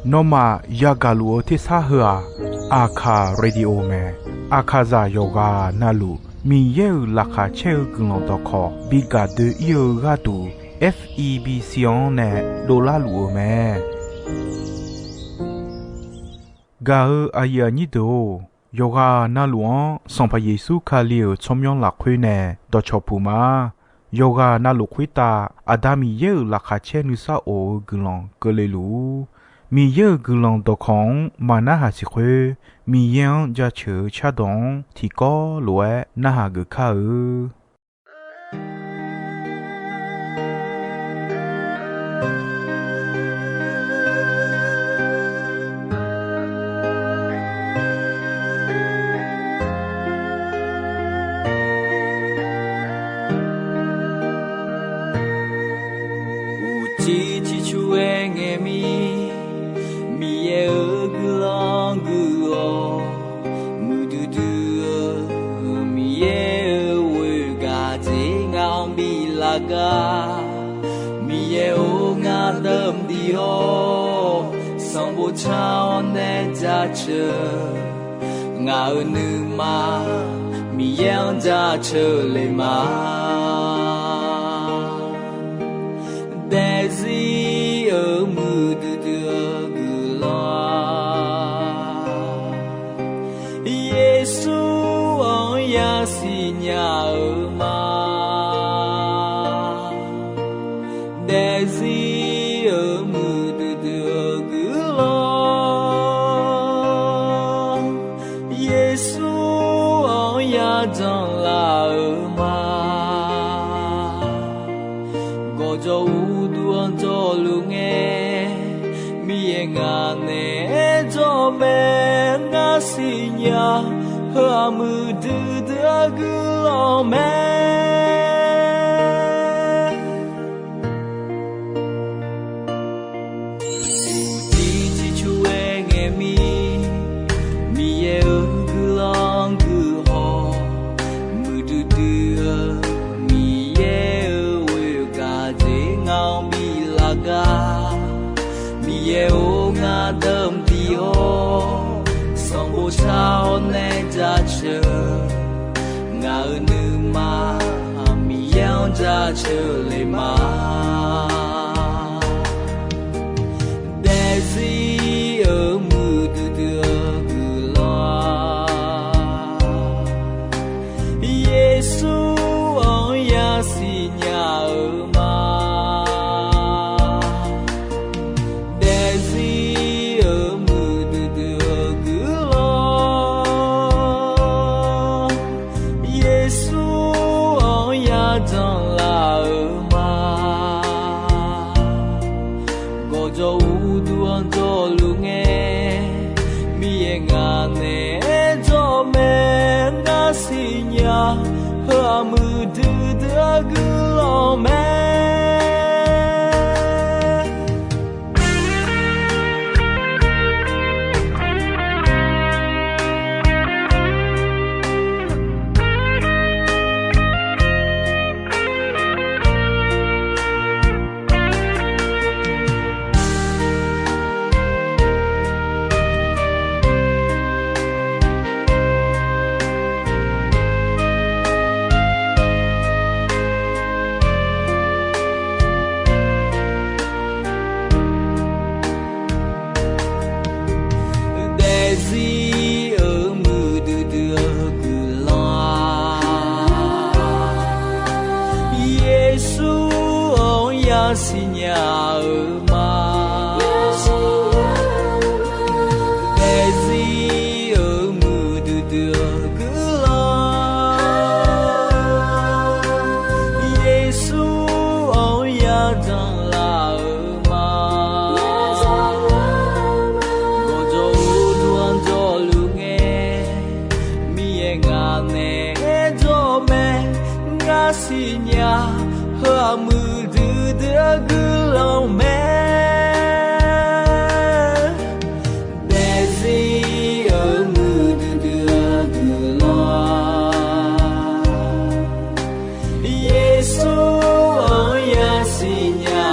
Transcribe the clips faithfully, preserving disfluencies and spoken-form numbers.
Nawmaf yagaq luf-eu tersar heu-aq, Aqkaq radio mae. Aqkaqzaq yawqghaq navluf Miqyaer-euq laqkhaq caer-eu guiqlanq dawqkawq bi gaq doe-ir-eu gharduq, F E B C-anr nae dovlar luf-eu mae. Gaq-eu aqyuif aqnyir deuq-or, yawqghaq navluf-anr Sanqpaq Yeqsur Kali-euq tsawrmyanr lafkhoer nae dawqcawq puq ma. Yawqghaq navluf khoertav Aqda Miqyaer-euq laqkhaq caer nuisar of-eu guiqlanq keuvle luf-ur. Miqyaer-euq guiqlanq dawqkawq-anr maqnarhaq siq khoer, Miqyaer-anr jaceuq-eu cardawq-anr tiqkawv lof-aer narhaq geuf kar-eu. Uqcif ciqcur-aer ngae mir, Miqyaer-euq guiqlanq guiq-awq. Muiqdui dui-eu Miqyaer-euq ghoegaq dzer ngaq-anr bi laf gar. Miqyaer-or, ngar dawq mqdui-awr, sanqbof car-awr nae jaceuq. Ngaq-euq nuima Miqyaer-anr jaceuq le ma. Daefzir-euq muiqdui dui-eu guiqlanq-aq, Yeqsur-anr yasiq nya-eu ma. Daefzir-euq muiqdui dui-eu guiqlanq, Yeqsur-anr yajanq laf-eu ma. Gawqjawq uqduq-anr jawrluf ngae, Miqyaer ngaq naeq-aer jawr mae. Ngar siqnya, heu-aq muiqdui dui-eu guiqlanq mae. Uqcif ciqcur-aer ngae mir, Miqyaer-euq guiqlanq guiq haw. Muiqdui dui-eu Miqyaer-euq ghoegaq dzer ngaq-anr bi laf gar. Miqyaer-or, ngar dawq mqdui-awr, sanqbof car-awr nae jaceuq. Ngaq-euq nuima Miqyaer-anr jaceuq le ma. Daefzir-euq muiqdui dui-eu guiqlanq-aq, Yeqsur-anr yasiq nya-eu ma. Daefzir-euq muiqdui dui-eu guiqlanq, Yeqsur-anr yajanq laf-eu ma. Gawqjawq uqduq-anr jawrluf ngae, Miqyaer ngaq naeq-aer jawr mae. Ngar siqnya, heu-aq muiqdui dui-eu guiqlanq mae. Daefzir-euq muiqdui dui-eu guiqlanq-aq, Yeqsur-anr yasiq nya-eu ma. Daefzir-euq muiqdui dui-eu guiqlanq, Yeqsur-anr yajanq laf-eu ma. Gawqjawq uqduq-anr jawrluf ngae, Miqyaer ngaq naeq-aer jawr mae. Ngar siqnya, heu-aq muiqdui dui-eu guiqlanq mae. Daefzir-euq muiqdui dui-eu guiqlanq, Yeqsur-anr yasiq nya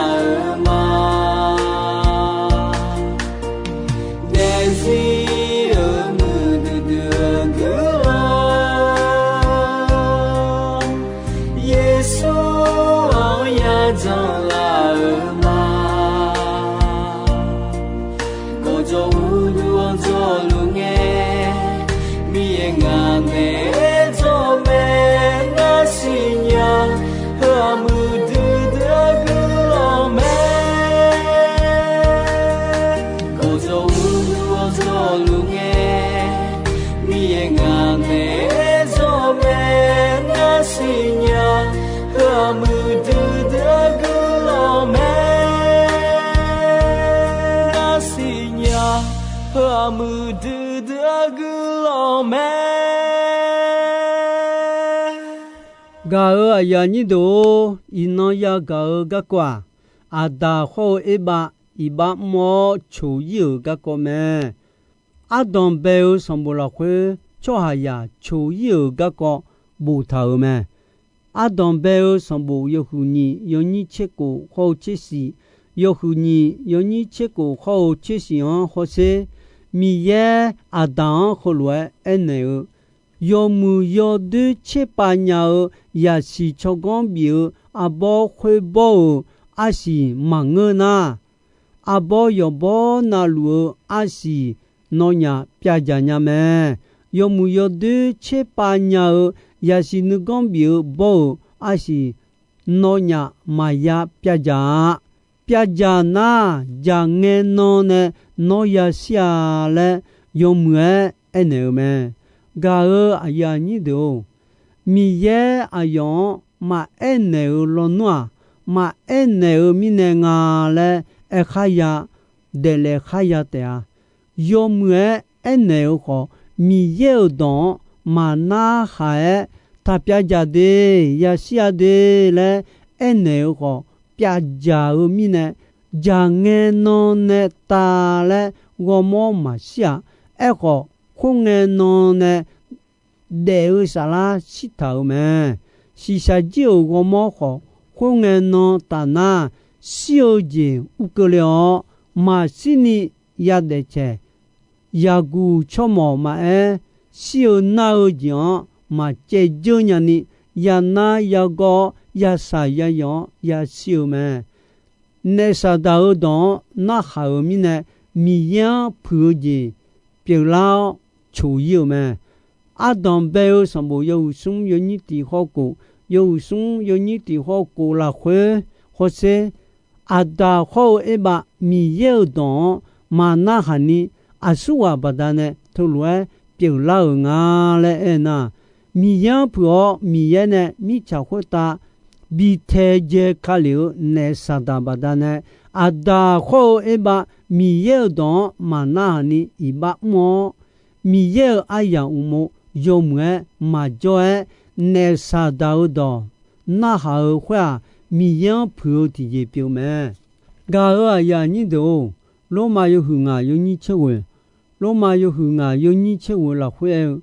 Muiqdui dui-eu guiqlanq mae. Gaq-euq aqyuif aqnyir deuq-or, iqnan yagaq-eu garkawv-aq, Aqdaq hawr-eu Erbav iqbax mr-awr coq-ir-euq garkawv mae. Ardanq bae-eu sanqbof lafkhoer tsawrhaqzaq coq-ir-euq garkawv boftaq-euq mae. Ardanq bae-eu sanqbof yawhuiq nyiq yawnyir tser khof hawr-eu tser shif, yawhuiq nyiq yawnyir tser khof hawr-eu tser shif-anr hawsher, Miqyaer Aqdaq-anr heulof-aer aernaeq-eu, yawmuiq yawdoer tserpav nya-eu yasiq tsawrganr bif-eu arbawr khoerbawr-euq arsiq maqngeur nar, arbawr yawqbawr navluf-eu arsiq nawnyaf pyavdzaq nya mae. Yawmuiq yawdoer tserpav nya-eu yasiq nuiganr bif-eu bawr-euq arsiq nawnyaf maqya pyavdzaq-a. Pyavdzaq nar, dzaq ngae nan nae nawr yashir-a laer yawmuiq-aer aernaeq-eu mae. Gaq-euq aqyuif aqnyir deuq-or, Miqyaer aqyawf-anr maqaer naeq-eu lawnmr-aq, maqaer naeq-eu mirnae nga laer aer kharya, daeflaef kharya taef-a. Yawmuiq-aer aernaeq-eu khawf, Miqyaer-euq dawq-anr maqnar haq-aer, taq pyavdzaq de, yashir-a de laer aernaeq-eu khawf, pyavdzaq-eu mirnae, dzaq ngae nan nae tav laer ghawrmawr maqshir-aq. Aerkhawf, khoerngae nan nae daef-eu saflar shirtaq-euq mae. Shiqshaq jir-euq ghawrmawr khawf, khoerngae nan taf nar, shir-eu jeq ur keuvle-awr, maqshirni yadaef caeq. Yaqguq tsawrmawq maqaer, shir-eu nar-eu jeq-anr maqcaev dzeur nyani, yanar yagawr-awr, yasaq yayawf-anr yashir-eu mae. Naef Saqdaq-euq dawq-anr narhaq-euq mirnae, Miqyaer-anr puiq-eu jeq pyeuflar-awr coq-ir-euq mae. Ardanq bae-eu sanqbof yawhuiq smr yawnyir tiq hawr khof, yawhuiq smr yawnyir tiq hawr khof lafkhoer hawsher, Aqdaq hawr-eu Erbav Miqyaer-euq dawq-anr maqnar haq ni, aqsurghaq baqdanae teulof-aer pyeuflar-euq nga laer aernar, Miqyaer-anr puiq-awr Miqyaer nae mirtsaq khoertav bi taedzae ka lef-eu naef Saqdaq baqdanae, Aqdaq hawr-eu Erbav Miqyaer-euq dawq-anr maqnar haq ni iqbax mr-awr, Miqyaer-euq aryamq uqmov yawmuiq-aer maqjawr-aer, naef Saqdaq-euq dawq narhaq-eu khoer-aq, Miqyaer-anr puiq-eu tiqjeq pyeuf mae. Gaq-euq aqyuif aqnyir deuq-or, Lormav yawhuiq ngaq yawnyir tser ghoeq, Lormav yawhuiq ngaq yawnyir tser ghoeq lafkhoer aer-eu,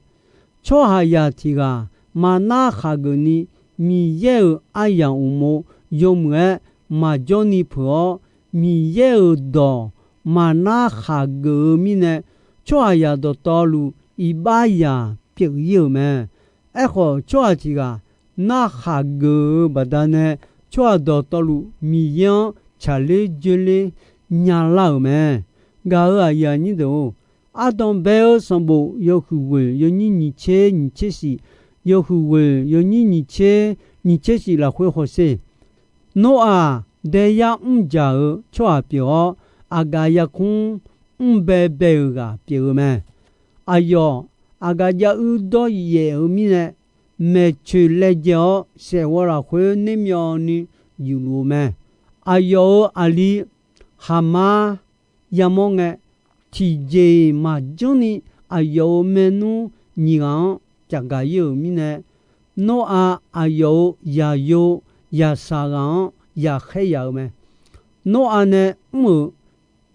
tsawrhaqzaq tiq ghaq maqnar khaq geuf ni, Miqyaer-euq aryamq uqmov yawmuiq-aer maqjawr ni peuq-awr, Miqyaer-euq dawq maqnar khaq geuf-eu mirnae, tsawrhaqzaq dawqtawvluf iqbaxzaq pyeuf-ir-euq mae. Aerkhawf, tsawrhaq tiq ghaq narkhaq geuf-eu baqdanae, tsawrhaq dawqtawvluf Miqyaer-anr tsaqler dzoerler nyalar-euq mae. Gaq-euq aqyuif aqnyir deuq-or, Ardanq bae-eu sanqbof yawhuiq ghoeq yawnyir nyiq tser nyiq tser shif, yawhuiq ghoeq yawnyir nyiq tser nyiq tser shif lafkhoer hawsher, Noraq daeyar mrjaq-eu tsawrhaq pyeuf-awr, aqgaf yarkmr mrbae bae-euq ghaq pyeuf-eu mae. Aqyawf aqgaf jav uir dawr yaef-eu mirnae, maeqtsoeq laejae-awr saeqghawv lafkhoer nermyawvni yufluf-eu mae. Aqyawf-euq aqli Khaqmar yamawr ngae, tiqjeq-iq maqjanr ni aqyawf-euq maernmr nyiq ghaq-anr caqgaq-ir-euq mirnae, Noraq aqyawf-euq zaqyo zaqsaq ghaq-anr yaqkhaer yaq-eu mae. Noraq nae mr-euq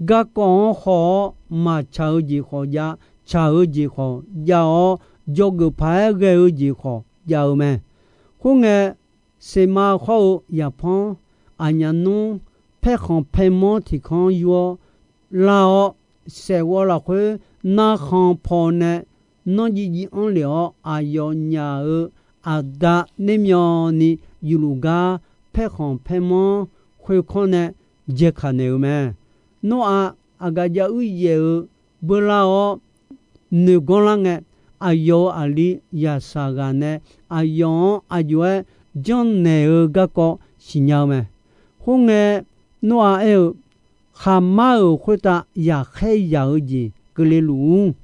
garkawv-anr haw-awr, maqtsaq-eu jeq khawf jav, tsaq-eu jeq khawf jav-awr, dzawgeuf paq-aer ghae-eu jeq khawf jav-eu mae. Khoerngae, Seqmav hawr-eu Yaqpanr aqnyaf nmr paerkhanq paermanr tiq kanr yur-awr lar-awr, saeqghawv lafkhoer narkhan paw nae nanrjiv jiv anr lef-awr, aqyawfnyaf-euq aqda nermyawvni yufluf gar paerkhanq paermanr khoerkanr nae dzaekaq naeq-eu mae. Nawrav aqgaf jav uir yaef-eu beular-awr noeqganr lar ngae, aqyawf-euq aqli yaqsaq ghaq nae aqyawf-anr aqjox-aer janrnaeq-eu garkawv siqnya-eu mae. Khoerngae, Nawrav aer-eu, Khaqmar-euq khoertav yaqkhaer yaq-eu jeq keuvle luf-ur.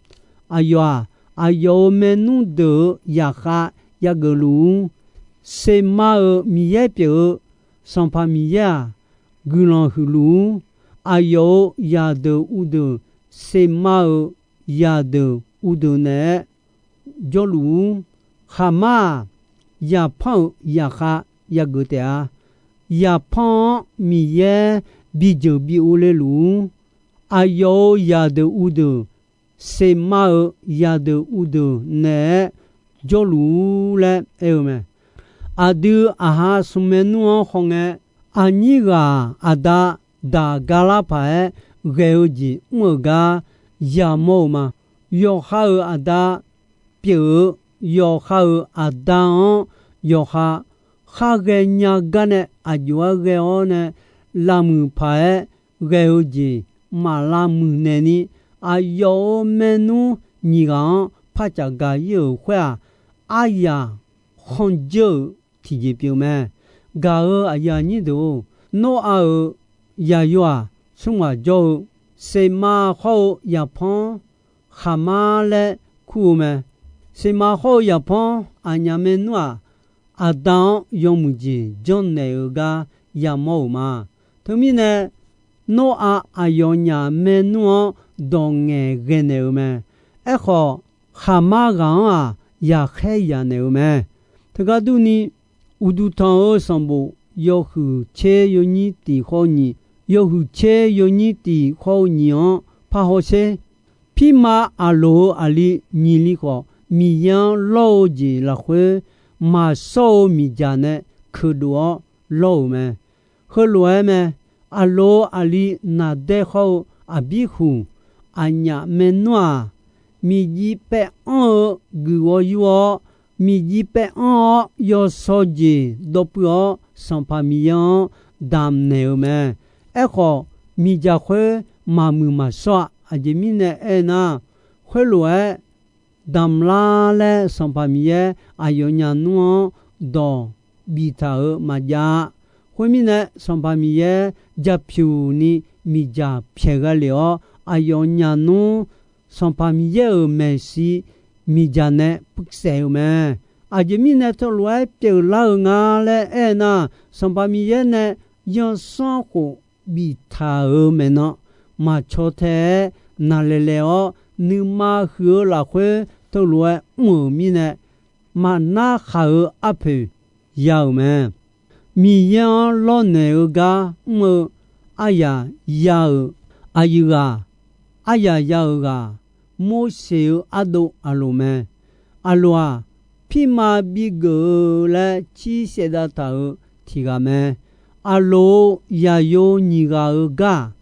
Aqyawf-aq, aqyawf-euq maernmr deuq-euq zaqkhav yageuf luf-ur. Seqmav-euq Miqyaer pyeuf-eu Sanqpaq Miqyaer-aq, guiqlanq huiq luf-ur. Aqyawf-euq zaqdeuq uvdeuq, Seqmav-euq zaqdeuq uvdeuq naeq-aer jawrluf-ur. Khaqmar-aq, zaqpanr-euq zaqkhav yageuf taef-a. Zaqpanr-anr Miqyaer bijeuq bi uvle luf-ur. Aqyawf-euq zaqdeuq uvdeuq, Seqmav-euq zaqdeuq uvdeuq naeq-aer jawrluf-ur laer aer-eu mae. Aqdui aqha smq maernmr-anr hawngae, aqnyir ghaq aqda daq galar paq-aer ghae-eu jeq mr-euq gar yamawr-eu ma. Yawqha-euq aqda pyeuf-eu, yawqha-euq aqda-anr yawqha khar ghaenya gar nae aqjox-aer ghae-awr nae, lavmuiq paq-aer ghae-eu jeq maqlav muiq naeqni, aqyawf-euq maernmr nyiq ghaq-anr par caf gaq-ir-euq khoer-aq, aryaq khanr dzeur-euq tiqjeq pyeuf mae. Gaq-euq aqyuif aqnyir deuq-or, Noraq-euq yaqyo-aq, smr ghaq jawr-eu, Seqmav hawr-eu zaqpanr Khaqmar laer kur-eu mae. Seqmav hawr-eu zaqpanr aqnyaf maernmr-aq, aqda-anr yawmuiq jeq janrnaeq-eu gar yamawr-euq ma. Teumirnae, Noraq aqyawfnyaf maernmr-anr dawq ngaeqghae naeq-eu mae. Aerkhawf, Khaqmar ghaq-anr-aq, yaqkhaer yaq naeq-eu mae. Teugar durni, Uqduq tanq-euq sanqbof yawhuiq tser yawnyir tiq khawr-eu nyiq, yawhuiq tser yawnyir tiq khawr-eu nyiq-anr parhaw sher. Pirma Aqloq-euq aqli nyiq li khawf, Miqyaer-anr lawr-eu jeq lafkhoer, maqshawr-eu miqdzaq nae keuqdov-awr lawr-euq mae. Heulof-aer mae. Aqloq-euq aqli Naqdaer hawr-eu Aqbirhuq aqnyaf maernmr-aq, miqjir paev anr-eu guiqghawr yur-awr, miqjir paev anr-awr yawshawr jeq dawrpuiv-awr, Sanqpaq Miqyaer-anr damqnaeq-eu mae. Aerkhawf, miqdzaq khoer maqmuiq maqshawr-a. Aqjeq mirnae aernar, khoerlof-aer damq lar laer Sanqpaq Miqyaer aqyawfnyaf nmr-anr dawq biftaq-euq maqjav-a. Khoermirnae, Sanqpaq Miqyaer japyuq ni miqdzaq pyaeq gha lef-awr, aqyawfnyaf nmr Sanqpaq Miqyaer-euq maeqshi miqdzaq nae puivsaef-eu mae. Aqjeq mirnae teulof-aer pyeuflar-eu nga laer aernar, Sanqpaq Miqyaer nae yansanr khof biftaq-euq maeqnan maqcaw tae-aer naqlaeqlaeq-awr, nuima huiq-eu lafkhoer teulof-aer mr-euq mirnae, maqnar khaq-eu arpoeq ya-euq mae. Miqyaer-anr lawrnaeq-eu gar mr-eu aryaq ya-euq aqyuif ghaq, aryaq ya-euq ghaq, Morseq-eu ardov Aqloq mae. Aqloq-aq, pirma bigeuf-eu laer cir saevdav taq-euq tiq ghaq mae. Aqloq-euq yaqyo nyiq ghaq-euq gar-aq,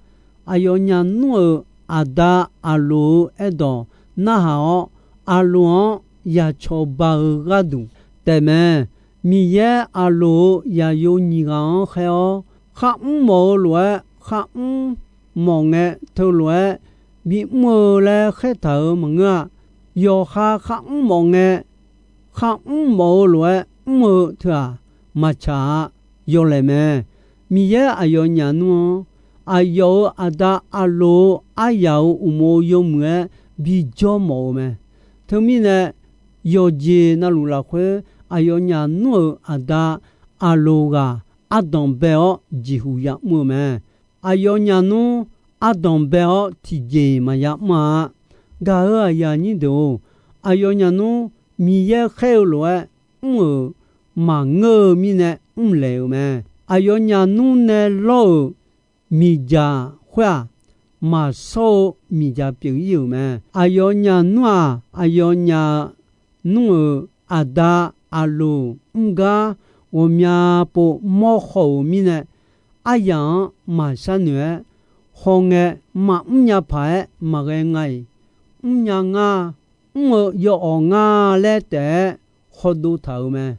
aqyawfnyaf nmr-euq aqda Aqloq-eu aerdawq narhaq-awr, Aqloq-anr yacawba-eu gharduq taefmae. Miqyaer Aqloq-euq yaqyo nyiq ghaq-anr khaer-awr, kharmr mawf-eu lof-aer kharmr mawf ngae, teulof-aer bimr-eu laer khaertaq-euq maqngeur-a. Yawqha kharmr mawf ngae, kharmr mawf-eu lof-aer mr-eu teu-aq, maqtsaq-a. Yawlaeq mae. Miqyaer aqyawfnyaf nmr-anr, aqyawf-euq aqda Aqloq-euq aryaq-euq uqmov yawmuiq-aer bijawr mawf-eu mae. Teumirnae, yawqjeq navluf lafkhoer aqyawfnyaf nmr-euq aqda Aqloq ghaq ardanq bae-awr jeqhuq yamr-eu mae. Aqyawfnyaf nmr ardanq bae-awr tiqjeq maqya mr-a. Gaq-euq aqyuif aqnyir deuq-or, aqyawfnyaf nmr Miqyaer khaer-eu lof-aer mr-euq maqngeur-eu mirnae mrlaeq-euq mae. Aqyawfnyaf nmr nae lawr-euq miqdzaq khoer-aq, maqshawr-eu miqdzaq pyeuf-ir-euq mae. Aqyawfnyaf nmr-aq, aqyawfnyaf nmr-euq aqda Aqloq mr gar ghawqmya pov mawrhaw-euq mirnae, aryaq-anr maqshar noeq-aer, hawngae maqmr nya paq-aer maqghae nga-iq, mrnya ngar, mr-eu yawawq nga laer taef-aer khawdov taq-euq mae.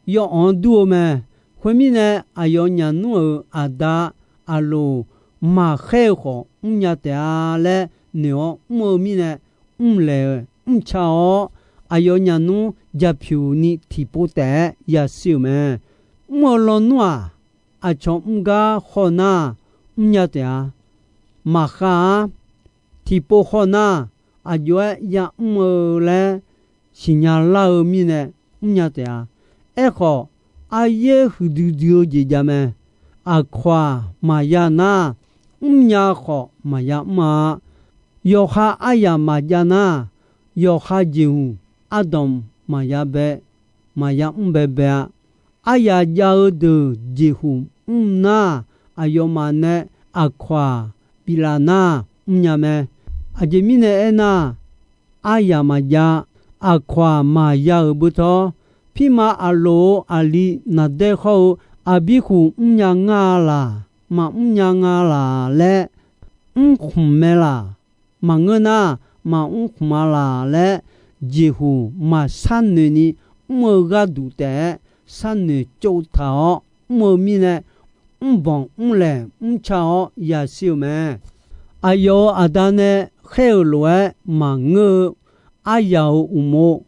Yawawq-anr dur-eu mae. Khoermirnae, aqyawfnyaf nmr-euq aqda Aqloq maqkhaer-eu khawf mrnya taef-a laer noeq-awr mr-eu mirnae, mrlaeq-eu mrca-awr, aqyawfnyaf nmr japyuq ni tiqpov taef-aer yashir-euq mae. Mr-eu lawnmr-aq, aqcawq mr gar haw nar, mrnya taef-a. Maqkhav-ar. Tiqpov haw nar, aqjox-aer yamr-eu laer siqnya lar-eu mirnae mrnya taef-a. Aerkhawf, aryaer huiqdui dui-eu jeq jav mae. Aqkawq-aq maqya nar, mrnya khawf maqya mr-a. Yawqha aryaq maqjav nar, yawqha jeqhuq ardanq maqya bae, maqya mr baebae-a. Aryaq jav-eu deuq jeqhuq mr nar, aqyawfmaf nae aqkawq-aq biflaf nar mrnya mae. Aqjeq mirnae aernar, aryaq maqjav, aqkawq-aq maqya-euq beutawr, pirma Aqloq-euq aqli Naqdaer hawr-eu Aqbirkhuq mrnya nga laq, maqmrnya nga laq laer, mrkhmq mae laq, maqngeur nar, maqmr khmq-a laq laer, jeqhuq maqsharnoeq ni mr-eu gharduq taef-aer, sharnoeq tsovtaq-awr mr-eu mirnae, mrbanq mrlaeq mrca-awr yashir-euq mae. Aqyawf-euq aqda nae khaer-euq lof-aer maqngeur-eu aryaq-euq uqmov,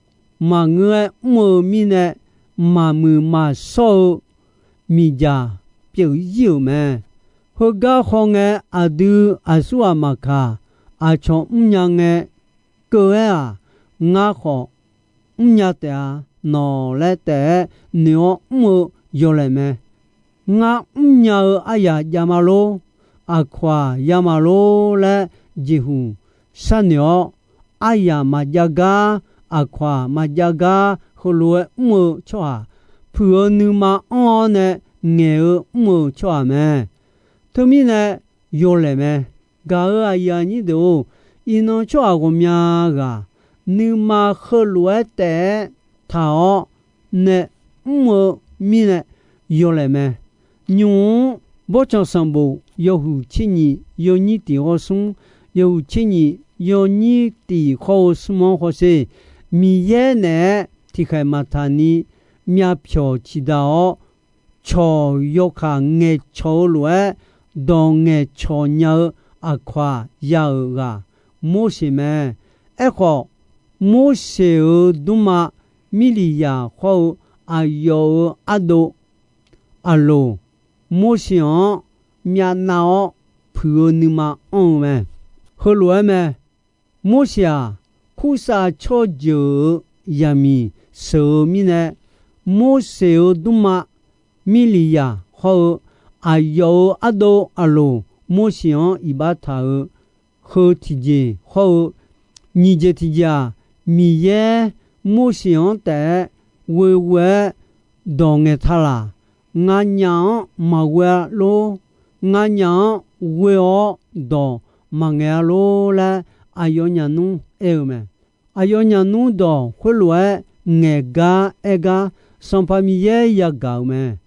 maqngeur-aer mr-eu mirnae, maqmuiq maqshawr-eu miqdzaq pyeuf ir-euq mae. Heugar hawngae, aqdui aqsur ghaq maqkaq, aqcawq mrnya ngae, keuv-aer-aq, ngar khawf mrnya taef-a. Nawq laer taef-aer noeq-awr mr-eu yawlaeq mae. Ngar mrnya-eu aryaq jav ma lor, aqkawq-aq ya ma lor laer jeqhuq sharnoeq-awr, aryaq maqjav gar, aqkawq-aq maqjav gar heulof-aer mr-eu tsawrhaq, puiq-eu nuima anr-awr nae ngaeq-eu mr-eu tsawrhaq mae. Teumirnae yawlaeq mae. Gaq-euq aqyuif aqnyir deuq-or, iqnan tsawrhaq ghawqmya ghaq nuima heulof-aer taef-aer taq-awr nae mr-eu mirnae yawlaeq mae. Nymq-mr Bawrtsanq sanqbof yawhuiq tser nyiq yawnyir tiq hawr smr, yawhuiq tser nyiq yawnyir tiq hawr-eu smr-anr hawsher, Miqyaer naeq-aer tiqkhaeq maqtaq ni myavpyawq ciqdaq-awr, cawq yawkaq ngaeqcawq-eu lof-aer dawq ngaeqcawq nya-eu aqkawq-aq ya-euq ghaq Morseq mae. Aerkhawf, Morseq-euq dmrma Mirliqyaq hawr-eu aqyawf-euq ardov Aqloq, Morseq-anr myavnav-awr puiq-eu nuima anr-eu mae. Heulof-aer mae. Morseq-aq, kursar tsawrjeuq-euq zaqmiq sheuq-eu mirnae, Morseq-euq dmrma Mirliqyaq hawr-eu aqyawf-euq ardov Aqloq Morseq-anr iqbax taq-euq heu tiqjeq hawr-eu nyiq jeq tiqjeq-aq, Miqyaer Morseq-anr taef-aer ghoeghoe-aer dawq ngaeqtaq laq. Nganyaf-anr maqghoe-a lor. Nganyaf-anr ghoe-awr dawq maqngaeq-a lor laer aqyawfnyaf nmr aer-eu mae. Aqyawfnyaf nmr dawq khoerlof-aer ngaeq gar aer gar, Sanqpaq Miqyaer yagaq-euq mae.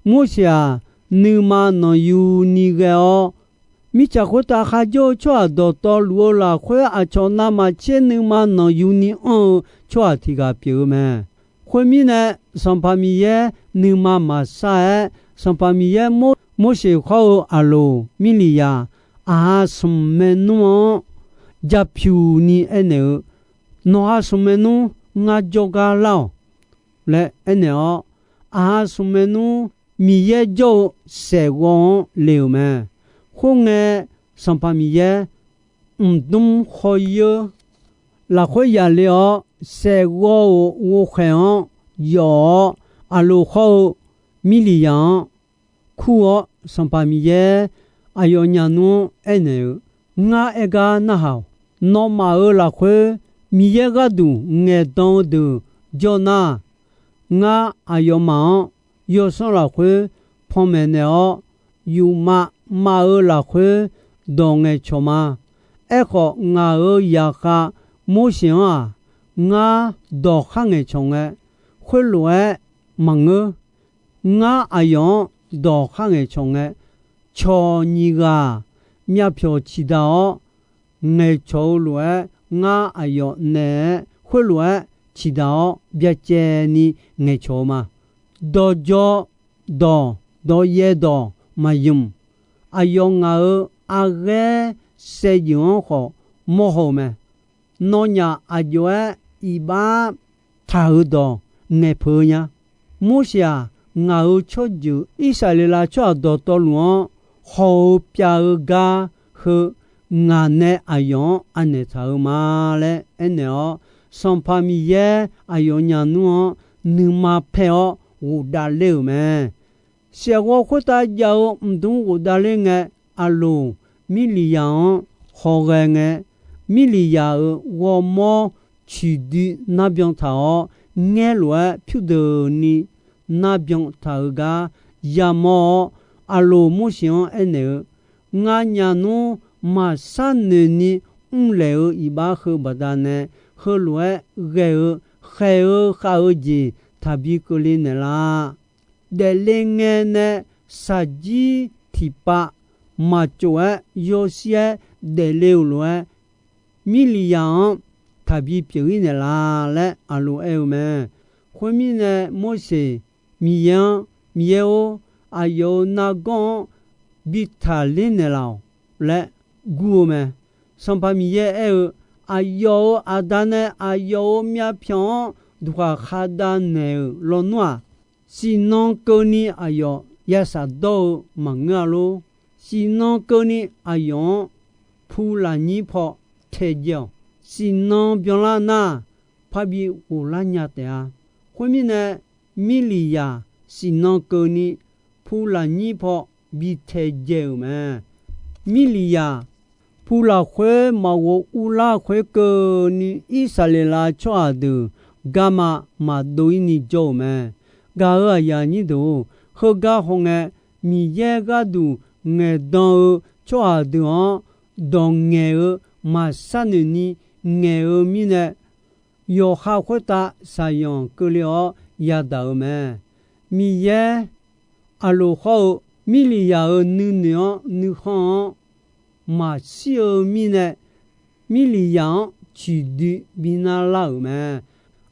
Morseq-aq, nuima nanqyuni ghae-awr, mirtsaq khoertav kharjawr-eu tsawrhaq dawqtawvluf-eu lafkhoer aqcawq navmaqtser nuima nanqyuni anr-eu tsawrhaq tiq ghaq pyeuf-eu mae. Khoermirnae, Sanqpaq Miqyaer nuima maqsar-aer, Sanqpaq Miqyaer Mor-, Morseq hawr-eu Aqloq Mirliqyaq, aqha smq maernmr-anr japyuq ni aernaeq-eu, Nawq ha smq maernmr ngar jawrgar lar-awq laer aernaeq-awr, aqha smq maernmr Miqyaer jawr-eu saeqghawv-anr le-euq mae. Khoerngae, Sanqpaq Miqyaer mqdmr khawr-ir-eu lafkhoer yaqle-awr, saeqghawv-euq ghovkhaeq-anr yawf-awr, Aqloq hawr-eu Mirliqyaq-anr kur-awr, Sanqpaq Miqyaer aqyawfnyaf nmr-anr aernaeq-eu, Ngar aer gar narhaq-awq. Nawmaf-euq lafkhoer Miqyaer gharduq ngaeqdan-eu deuq jawr nar, ngar aqyawfmaf-anr yawsanr lafkhoer panmaeq naeq-awr, yufmav mav-eu lafkhoer dawq ngaeqcawq ma. Aerkhawf, ngaq-euq zaqkhav Morseq-anr-aq, ngar dawq khar ngaeqcawq ngae, khoerlof-aer maqngeur. Ngar aqyawf-anr dawq khar ngaeqcawq ngae, cawq nyiq ghaq myavpyawq ciqdaq-awr ngaeqcawq-eu lof-aer, ngar aqyawf naeq-aer khoerlof-aer ciqdaq-awr byacaevni ngaeqcawq-eu ma. Dawqdzawq dawq, dawqyaev dawq maqymq. Aqyawf ngaq-euq arghaer saevdzeuf-anr khawf mawrhaw-eu mae. Nawnyaf aqjox-aer iqbax taq-euq dawq ngaeqpeuq-eu nya. Morseq-aq, ngaq-euq tsawrjeuq Irsaqleqlav tsawrhaq dawqtawvluf-anr haw-eu pyav-eu gar heu, ngaq nae aqyawf-anr anaeq taq-eu ma laer aernaeq-awr, Sanqpaq Miqyaer aqyawfnyaf nmr-anr nuima paer-awr ghofdav ler-euq mae. Saeqghawv khoertav jav-eu mqdmr ghofdav ler ngae, Aqloq Mirliqyaq-anr hawghae ngae, Mirliqyaq-euq ghawrmawr ciqdui narbyan taq-awr, ngaer lof-aer pyurdeuqni narbyan taq-euq gar yamawr-awr, Aqloq Morseq-anr aernaeq-eu, Nganyaf nmr maqshar noeqni mrlaeq-eu iqbax heu baqdanae, heulof-aer ghae-eu khaeq-eu khav-eu jeq taqbi keuvle naeqlaf. Daefle ngae nae shaqjir tiqpav maqcof-aer yawshir-aer daefle-euq lof-aer, Mirliqyaq-anr taqbi pyeuf-ir naeqlaf laer Aqloq aer-eu mae. Khoermirnae, Morseq Miqyaer-anr, Miqyaer-or, aqyawf-euq nargawr-anr bi taqler naeqlaf-awq laer gur-eu mae. Sanqpaq Miqyaer aer-eu, Aqyawf-euq aqda nae aqyawf-euq myavpyawq-anr duqkhaq khadav naeq-euq lawnmr-aq, siqnan keuvni aqyawf ya shafdawr-eu maqngeur-a lor. Siqnan keuvni aqyawf-anr pu lafnyir paw taedzae-awq. Siqnan byanlar nar, parbi ghoflar nya taef-a. Khoermirnae, Mirliqyaq siqnan keuvni pu lafnyir paw bi taedzae-euq mae. Mirliqyaq pu lafkhoer maqghof urlar khoerkeuvni, Irsaqleqlav tsawrhaq deuq garma maqdov-ir ni jawr-euq mae. Gaq-euq aqyuif aqnyir deuq-or, heugar hawngae, Miqyaer gharduq ngaeqdan-eu tsawrhaq deuq-anr dawq ngaeq-eu maqshar noeqni ngaeq-eu mirnae, yawqha khoertav shaqzanq keuvle-awr yadaq-eu mae. Miqyaer, Aqloq hawr-eu Mirliqyaq-euq nuinoeq-anr nuikhanr-anr maqshir-eu mirnae, Mirliqyaq-anr ciqdui bi narlar-euq mae.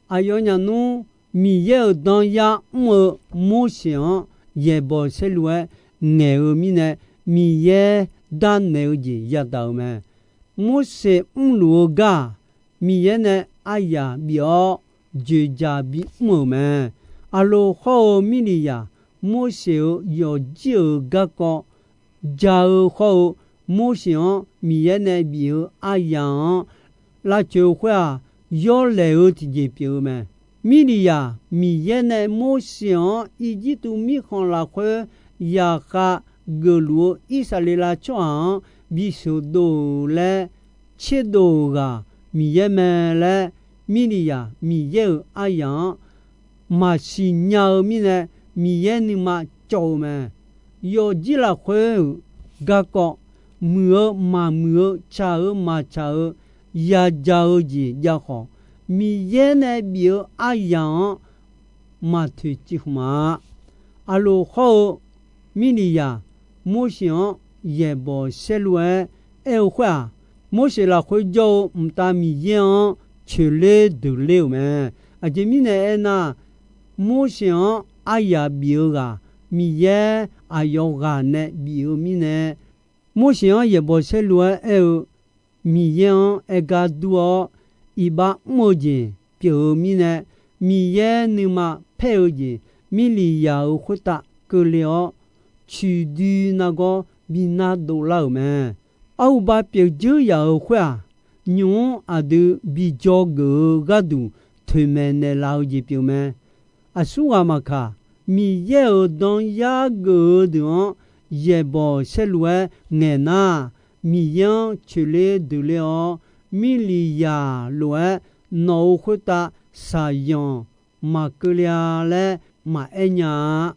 Aqyawfnyaf nmr Miqyaer-euq danyar mr-eu Morseq-anr yaeqbawq saerlu-aer ngaeq-eu mirnae, Miqyaer darnaeq-eu jeq yadaq-euq mae. Morseq mrluf-eu gar-aq, Miqyaer nae aryaq bif-awr dzoeqdzaq bimr-euq mae. Aqloq hawr-eu Mirliqyaq, Morseq-euq yawqjir-euq garkawv ja-eu hawr-eu, Morseq-anr Miqyaer nae bif-eu aryaq-anr lavcoeq-eu khoer-aq, yawlaeq-eu tiqjeq pyeuf-eu mae. Mirliqyaq, Miqyaer nae Morseq-anr Irjirtuv mirkhanq lafkhoer yaqkhav geufluf-eu Irsaqleqlav tsawrhaq-anr bisheuq dov-euq laer tserdov-euq ghaq Miqyaer mae laer, Mirliqyaq Miqyaer-euq aryaq-anr maqsiq nya-eu mirnae, Miqyaer nuima cawv-eu mae. Yawqjir lafkhoer-euq garkawv, muiq-eu maqmuiq-eu, tsaq-eu maqtsaq-eu, yaja-eu jeq jav khawf, Miqyaer nae bif-eu aryaq-anr maqtoeqciv hmq-a. Aqloq hawr-eu Mirliqyaq, Morseq-anr yaeqbawq saerlu-aer aer-eu khoer-aq, Morseq lafkhoer jawr-eu mqtav Miqyaer-anr coeqler deuqler-euq mae. Aqjeq mirnae aernar, Morseq-anr aryaq bif-eu ghaq Miqyaer aqyawf ghaq nae bif-eu mirnae, Morseq-anr yaeqbawq saerlu-aer aer-eu, Miqyaer-anr aer gar dur-awr, iqbax mr-eu jeq pyeuf-eu mirnae, Miqyaer nuima paer-eu jeq Mirliqyaq-euq khoertav keuvle-awr, ciqdui nargawr bi nar dovlar-euq mae. Arhuba pyeuf dzeur yaf-euq khoer-aq, nymq-mr aqdui bi dzawgeuf-eu gharduq toeqmaeq naeqlaf-eu jeq pyeuf mae. Aqsurghaq maqkaq, Miqyaer-euq danyar geuf-eu deuq-anr yaeqbawq saerlu-aer ngaeq nar, Miqyaer-anr coeqler deuqler-awr, Mirliqyaq lof-aer nawq-euq khoertav shaqzanq maqkeuv le-a laer maqaer nya-a.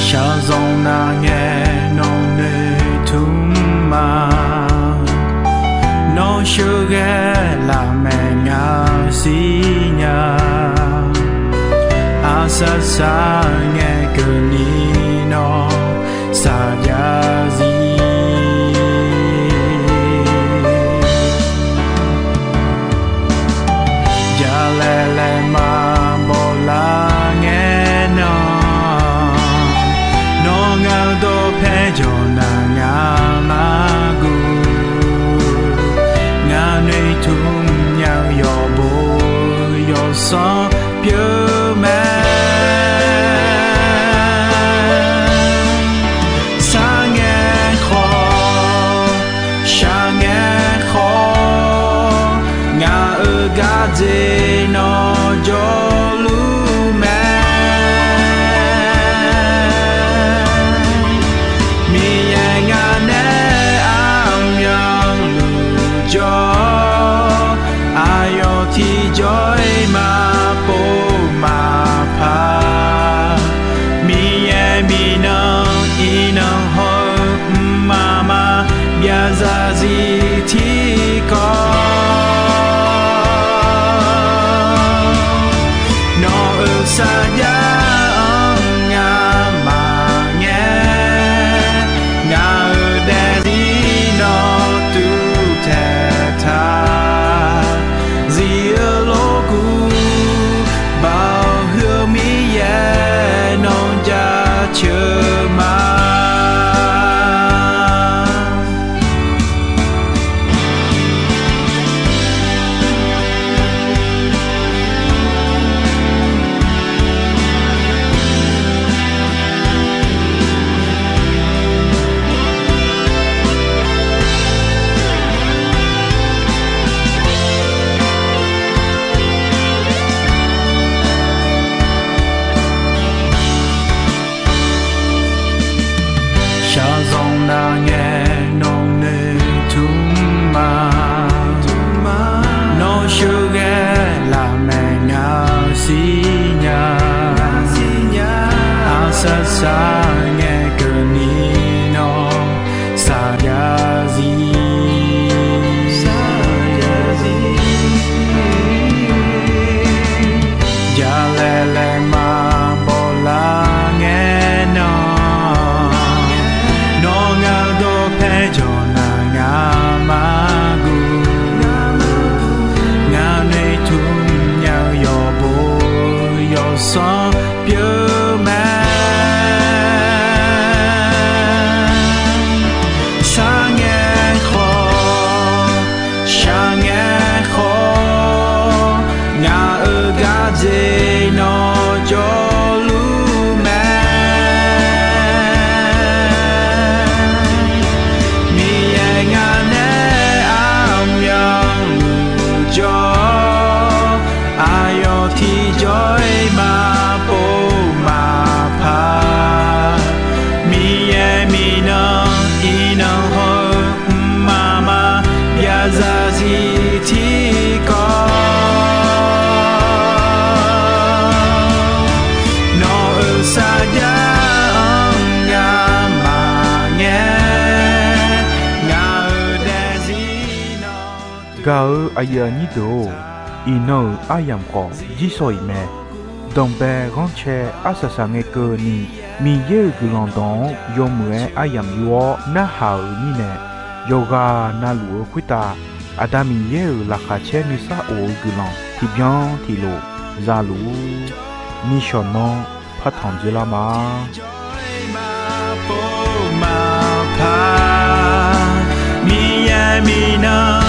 Shaqzanq nar ngae nawq noeqtmq ma. Nawr sheuqghae lafmaeq ngaq siqnya. Aqsar sar ngae keuvni nawr saqjav zir. Jalaeq laeqma bawlar ngae nan, nawr ngaq-eu dawqpae jawq nar ngaq mar guv. Ngaq noeqtmq nya-eu yawqbo yawsanr pyeuf mae. Sarngae khawf, shaqngae khawf, ngaq-euq gardzer nawq jawrluf mae. Miqyaer ngaq nae armyanluf jawr-awr, aqyawf tiqjawr-iq maqpov maqpar. Miqyaer miqnan iqnan hawr-eu mqmaq maqbyav zarzir tiqkawv, nawq-euq sarjax-anr ngamaf ngae, ngaq-euq daefzir nawq tuv taeq taq. Zif-eu lorgur baoq huiq-eu Miqyaer nawq jaceuq ma. Shaqzanq nar ngae nawq noeqtmq ma. Nawr sheuqghae lafmaeq ngaq-eu sirnya. Arsaq saq ngae keuvni nawr saqjav zir. Jalaeq laeqma bawlar ngae nan, nawr ngaq dawqpae jawq nar ngaq maqguv. Ngaq noeqtmq nya-eu yawqbo yawqsanr pyeuf mae. Sarngae khawf, shaqngae khawf, ngaq-euq gardzer nawq jawrluf mae. Miqyaer ngaq nae armyanluf jawr-awr, aqyawf tiqjawr-iq maqpov maqpar. Miqyaer miqnan iqnan hawr-eu mqmaq maqbyav zarzir tiqkawv, nawq-euq sarjax-anr ngamaf ngae, ngaq-euq daefzir nawq. Gaq-euq aqyuif aqnyir deuq-or, iqnan-euq aryamq khawf jirshaw-iq mae. Danqbae ghanrcae arsaq saq ngae keuvni, Miqyaer-euq guiqlanq dawq-anr yawmuiq-aer aryamq yur-awr narhaq-euq mirnae, yawqghaq navluf-eu khoertav Aqda Miqyaer-euq laqkhaq caer nuisar of-eu guiqlanq tiqbyan tiqlof zaluf-ur. Nishawq nanr partanq dzoerlar ma. Miqyaer miqnan